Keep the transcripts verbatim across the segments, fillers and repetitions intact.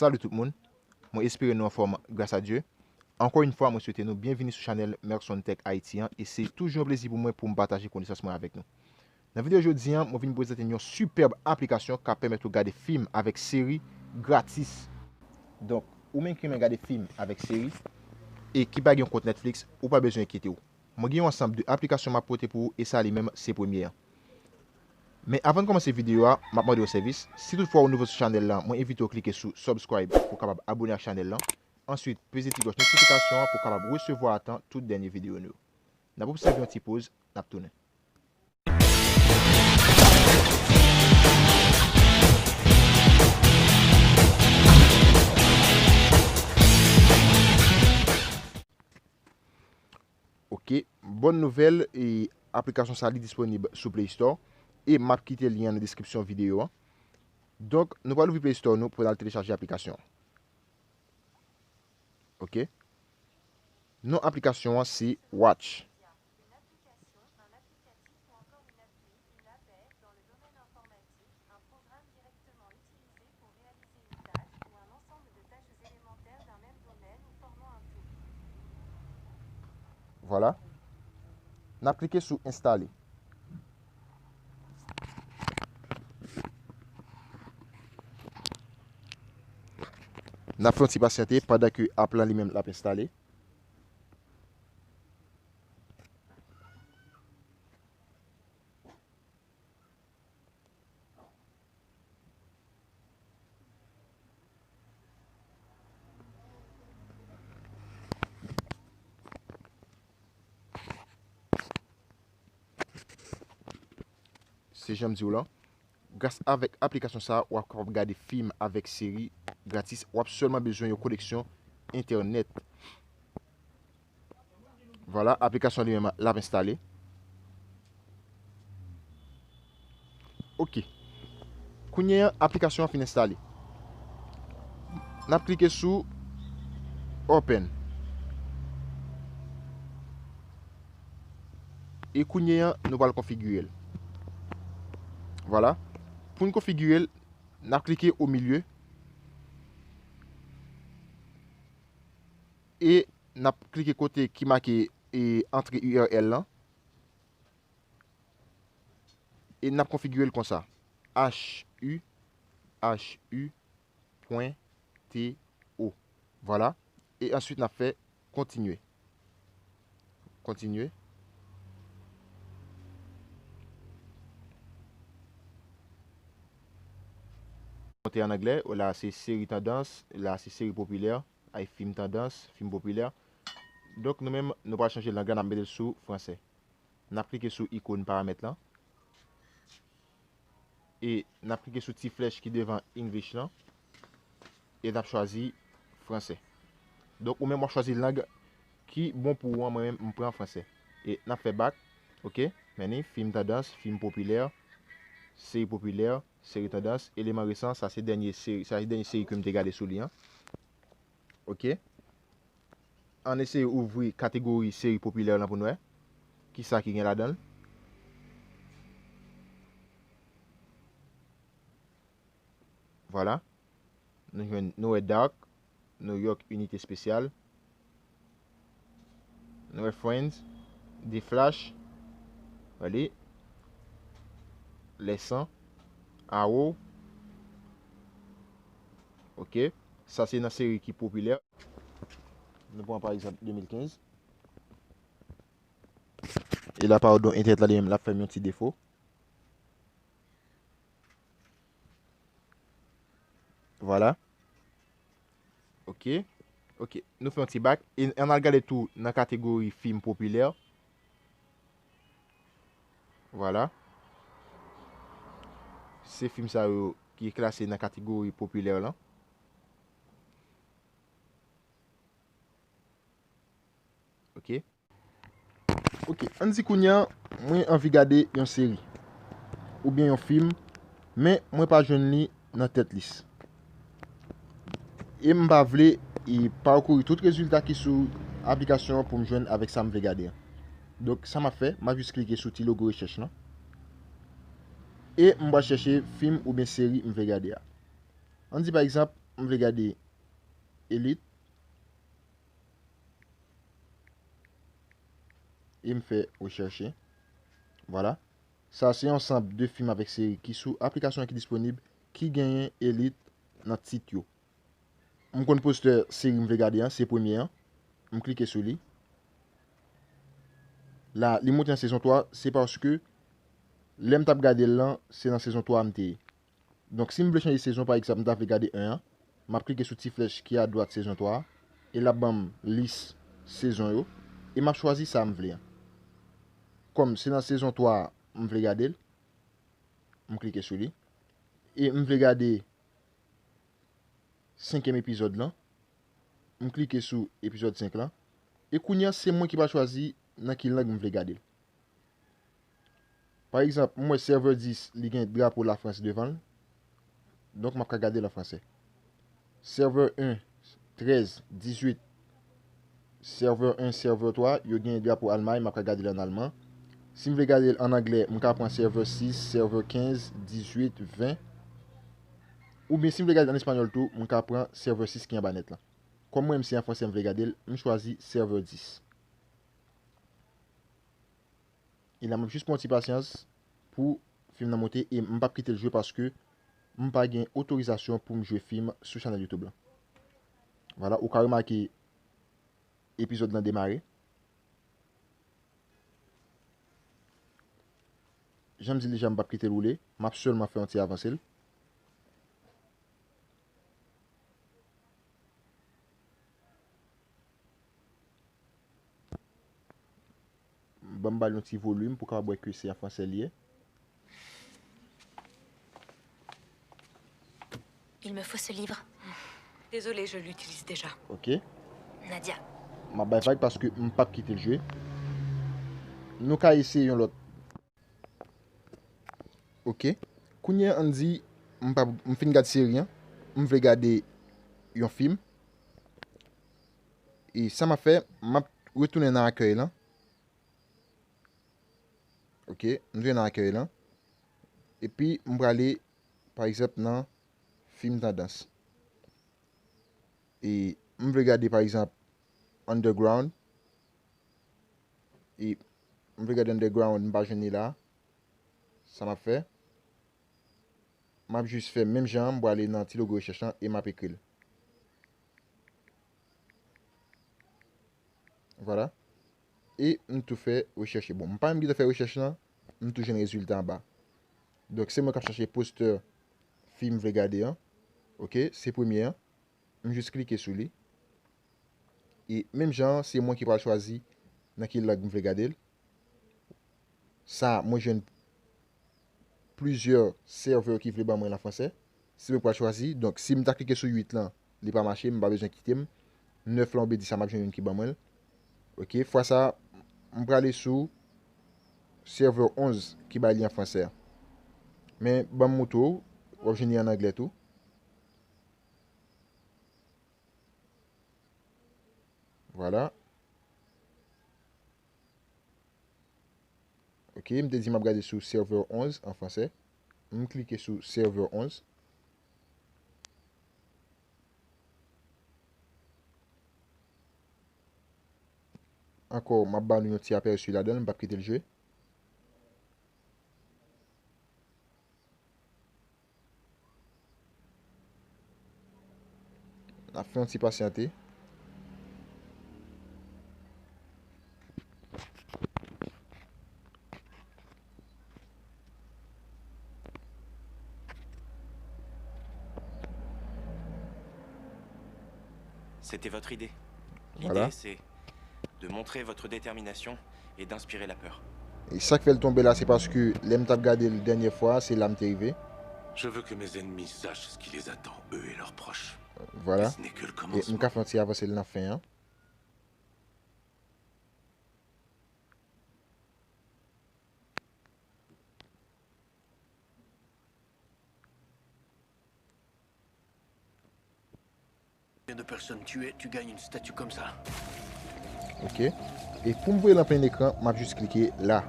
Salut tout moun, mwen espere nou anfòm gras a Dye. Ankò yon fwa, mwen swete nou byenvini sou chanèl Merson Tech Haiti an, e se toujou yon plezi pou mwen pou m pataje konesans mwen avèk nou. Nan videyo jodi an, mwen vin prezante yon sipèb aplikasyon k ap pèmèt ou gade fim avèk seri gratis. Donk, ou menm ki renmen gade fim avèk seri e ki pa gen yon kont Netflix, ou pa bezwen enkyete w. Mwen gen yon ansanm de aplikasyon m ap pote pou ou e sa li menm se premye an. Men avan n kòmanse videyo a, m ap mande yon sèvis. Si toutfwa ou nouvo sou chanèl la, mwen envite w klike sou subscribe pou w kapab abone ak chanèl la. Answit, peze ti klòch notifikasyon an pou w kapab resevwa atan tout dènye videyo nou yo. N ap obsève yon ti poz, n ap tounen. Ok, bòn nouvèl, e aplikasyon sa li disponib sou Play Store e m ap kite lyen an nan deskripsyon videyo an. Donk, nou pral ouvri Play Store nou pou n al telechaje aplikasyon an. Ok. Non aplikasyon an se Watch. Vwala. N ap klike sou enstale. N ap fè yon ti pasyante pandan ke app lan li menm l ap enstale. Se jan m di w lan. Gras avèk aplikasyon sa a, w ap kapab gade fim avèk seri gratis. W ap sèlman bezwen yon koneksyon entènèt. Vwala, aplikasyon li menm l ap enstale. Ok. Kounye a, aplikasyon an fin enstale. N ap klike sou Open. E kounye a, nou pral konfigire l. Vwala. Pou n konfigire l, n ap klike o milye. E n ap klike kote ki make, e, antre U R L lan. E n ap konfigire l konsa. H U H U pwen T O. Vwala. E answit, n ap fè kontinye. Kontinye. Monte an anglè, la se seri tandans, la se seri popilè, ay fim tandans, fim popilè. Donk, nou menm, nou pral chanje lang la, n ap mete l sou fransè. N ap klike sou ikòn paramèt lan. E n ap klike sou ti flèch ki devan English lan. E n ap chwazi fransè. Donk, ou menm w ap chwazi lang ki bon pou ou an, mwen menm, m pran fransè. E n ap fè back, ok? Men ni, fim tandans, fim popilè, seri popilè, seri tandans, eleman resan, sa se dènye seri, sa se dènye seri ke m te gade sou li an. Ok. Ann eseye ouvri kategori seri popilè lan pou n wè kisa ki gen ladan l. Vwala. Nou jwenn, nou wè Dark, New York, Unité Spéciale. Nou wè Friends, The Flash, wè li, Les cent, Arrow. Ok. Sa se nan seri ki popilè. Nou pran pa egzanp de mil kenz. E la, padon, entènèt la li menm, l ap fè m yon ti defo. Vwala. Ok. Ok. Nou fè yon ti back. E ann al gade tou nan kategori fim popilè. Vwala. Se fim sa yo ki klase nan kategori popilè lan. Ok. Ok, ann di kounye a, mwen anvi gade yon seri oubyen yon fim, men mwen pa jwenn li nan tèt lis. E m pa vle, e, pakouri tout rezilta ki sou aplikasyon an pou m jwenn avèk sa m vle gade a. Donk, sa m ap fè, m ap jis klike sou ti logo rechèch lan. E m pral chèche fim oubyen seri m vle gade a. Ann di, pa egzanp, m vle gade Elite. E m fè rechèche. Vwala. Sa se yon ansanm de fim avèk seri ki sou aplikasyon an ki disponib, ki genyen Elite nan tit yo. M konn postè seri m vle gade an, se premye an. M klike sou li. La, li monte nan sezon twa, se paske lè m t ap gade l lan, se nan sezon twa a m te ye. Donk, si m vle chanje sezon, pa egzanp, m ta vle gade en an, m ap klike sou ti flèch ki adwat sezon twa a, e l ap ban m lis sezon yo, e m ap chwazi sa m vle an. Kòm se nan sezon twa a m vle gade l, m klike sou li, e m vle gade senkyèm epizòd lan, m klike sou epizòd senk lan, e kounye a se mwen ki pral chwazi nan ki lang m vle gade l. Pa egzanp, m wè sèvè dis, li gen drapo Lafrans devan l, donk m ap ka gade l an fransè. Sèvè en, trèz, dizuit, sèvè en, sèvè twa, yo gen drapo Almay, m ap ka gade l an alman. Si m vle gade l an anglè, m ka pran sèvè sis, sèvè kenz, dizuit, ven. Oubyen si m vle gade l an espanyòl tou, m ka pran sèvè sis ki anba nèt lan. Kòm mwen menm se an fransè m vle gade l, m chwazi sèvè dis. E la, m ap jis pran yon ti pasyans pou fim nan monte e m p ap kite l jwe paske m pa gen otorizasyon pou m jwe fim sou chanèl YouTube lan. Vwala, ou ka remake epizòd lan demare. Jan m di l deja, m p ap kite l woule. M ap sèlman fè yon ti avanse l. Ban m ba l yon ti volim pou w kapab wè ke se an fransè l ye. Il me faut ce livre. Désolée, je l'utilise déjà. Ok. Nadia. M ap bay vag paske m p ap kite l jwe. Nou ka eseye yon lòt. Ok. Kounye a, ann di, m p ap, m fin gad seri an. M vle gade yon fim. E sa m ap fè, m ap retounen nan akèy lan. Ok, m tounen nan akèy lan. Epi, m prale, pa egzanp, nan fim tandans. E m vle gade, pa egzanp, Underground. E m vle gade Underground, m pa jwenn li la. Sa m ap fè, m ap jis fè menm jan an, m prale nan ti logo rechèch lan e m ap ekri l. Vwala. E m tou fè rechèch. Bon, m pa menm gentan fè rechèch lan, m tou jwenn rezilta anba. Donk, se mwen k ap chache postè fim m vle gade an. Ok, se premye an. M jis klike sou li. E menm jan an, se mwen ki pral chwazi nan ki lang m vle gade l. Sa, mwen jwenn plizyè sèvè ki vle ban mwen l an fransè. Se mwen k pral chwazi. Donk, si m ta klike sou uit lan, li pa mache, m pa bezwen kite m. Nèf lan oubyen dis la, m ap jwenn youn ki ban mwen l. Ok, fwa sa, m prale sou sèvè onz ki bay li an fransè a. Men, ban m moutre w, w ap jwenn li an anglè tou. Vwala. Ok, m te di m ap gade sou sèvè onz an fransè. M klike sou sèvè onz. Ankò, m ap ba nou yon ti apèsi ladan l, m p ap kite l jwe. N ap fè yon ti pasyante. C'était votre idée. L'idée, c'est de montrer votre détermination et d'inspirer la peur. E sa k fè l tonbe la, se paske lè m t ap gade l dènyè fwa a, se la m te rive. Je veux que mes ennemis sachent ce qui les attend, eux et leurs proches. Vwala. Ce n'est que le E m commencement. Ka fè yon ti avanse l nan fen an. Combien de personnes tuées, tu gagnes une statue comme ça. Ok. E pou m voye l an plen ekran, m ap jis klike la.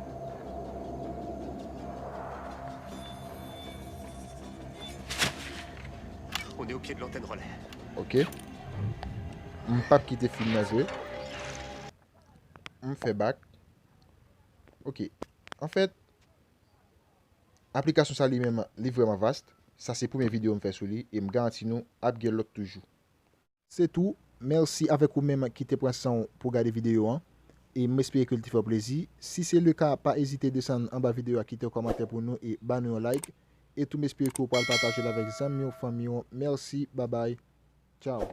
On est au pied de l'antenne relais. Ok. M p ap kite fim nan jwe. M fè back. Ok. Anfèt, aplikasyon sa li menm, li vrèman vast. Sa se premye videyo m fè sou li e m garanti nou ap gen lòt toujou. Se tou. Mèsi avèk ou menm ki te pran san w pou gade videyo an. E m espere ke l te fè w plezi. Si se le ka, pa ezite desann anba videyo a, kite yon kòmantè pou nou e ba nou yon like. E tou m espere ke w pral pataje l avèk zanmi w, fanmi w. Mèsi, babay. Tchao.